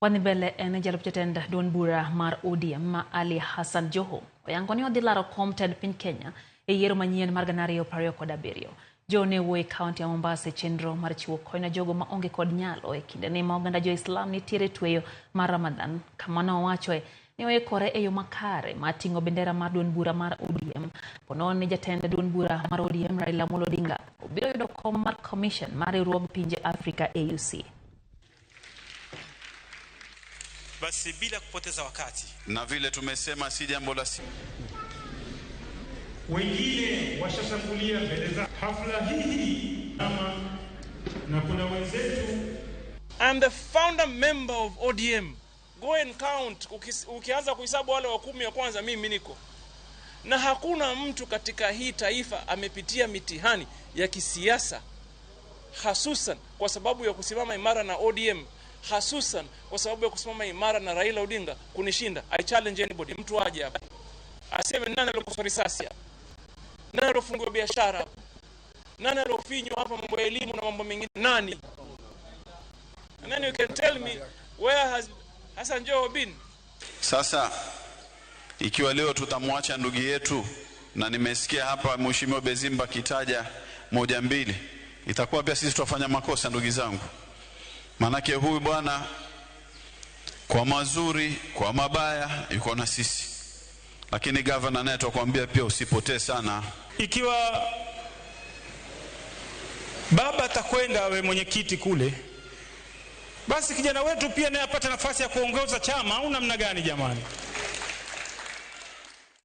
Wadhi mbele en jalup jatend duond bura mar ODM Ali Hassan Joho oyango ni odhi laro kom tend piny Kenya e yiero manyien mar 2027. Joho ne wuoyo e kaunti ya Mombasa e chenro mar chiwo kony ne jogo ma onge kod nyalo e kinde ni ma oganda jo-Islam nitiere tweyo mar Ramadan, kama ne owachoe ni oikore e yo makare mar ting'o bendera mar duond bura mar ODM. Ponono ni jatend duond bura mar ODM Raila Amolo Odinga obiro yudo kom mar commission mar riwruog pinje Afrika AUC. Basi bila kupoteza wakati, na vile tumesema si jambo la wengine washatangulia mbele za hafla hii ama, na kuna wenzetu. I'm the founder member of ODM. Go and count. Ukianza kuhesabu wale wa 10 wa kwanza, mimi niko. Na hakuna mtu katika hii taifa amepitia mitihani ya kisiasa, hasusan kwa sababu ya kusimama imara na ODM, hasusan kwa sababu ya kusimama imara na Raila Odinga kunishinda. I challenge anybody, mtu aje hapa aseme nani alikufa risasi hapa, nani alofungua biashara hapa, nani alofinywa hapa mambo ya elimu na mambo mengine, nani? And then you can tell me where has Hassan Joho been? Sasa ikiwa leo tutamwacha ndugu yetu, na nimesikia hapa Mheshimiwa Bezimba kitaja moja mbili, itakuwa pia sisi tutafanya makosa ndugu zangu. Manake huyu bwana kwa mazuri kwa mabaya yuko na sisi, lakini governor naye tutakwambia pia usipotee sana. Ikiwa baba atakwenda awe mwenyekiti kule, basi kijana wetu pia naye apate nafasi ya kuongoza chama, au namna gani jamani?